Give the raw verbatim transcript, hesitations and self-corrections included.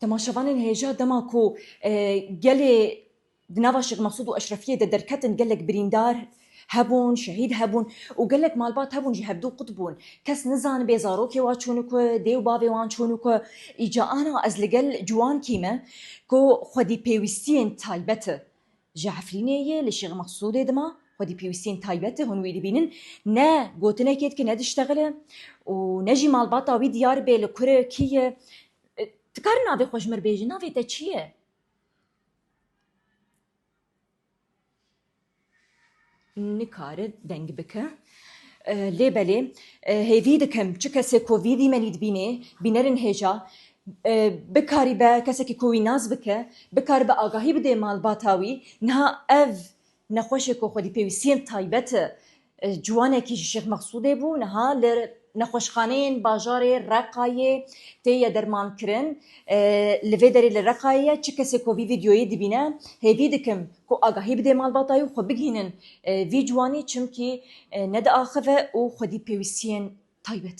Temaşevanên hêja, dema ku e, gelê di nava Şêx Mexsûd û Eşrefiyê de derketin, gelek birîndar hebûn, şehîd hebûn û gelek malbat hebûn jî hevdû qut bûn. Kes nizanibe zarokê wan çûnû ku, dê û bavê wan çûnû ku. Îca ana ez li gel ciwankî me ku xwedî pêwîstiyên taybet e. Ji Efrînê ye, li Şêx Mexsûdê dima, xwedî pêwîstiyên taybet e, hûn wî dibînin. Ne gotinekê dike, ne diştexile û ne jî malbata wî diyar bê li kure kî ye. E, Dikare navê xwe ji mir bêje, navê te çi ye? Nikare deng bike. E, lê belê, e, hêvî dikim, çi kesê ku vî dîmenî dibînê, bînerên hêja, e, bikaribe kesekî ku wî nas bike, bikaribe agahî bidê malbata wî. Niha ev nexweşê ku xwedî pêwîstiyên taybet e, e, ciwanekî ji Şêx Mexsûdê bû, niha li nexweşxaneyên bajarê Reqayê tê ye dermankirin. E, li vê derê li Reqayê ye. Çi kesê ku vî vîdyoyê dibîne, hêvî dikim ku agahî bidê malbata wî û xwe bigihînin, e, vî ciwanî, çimkî, e, nediaxive û xwedî pêwîstiyên taybet.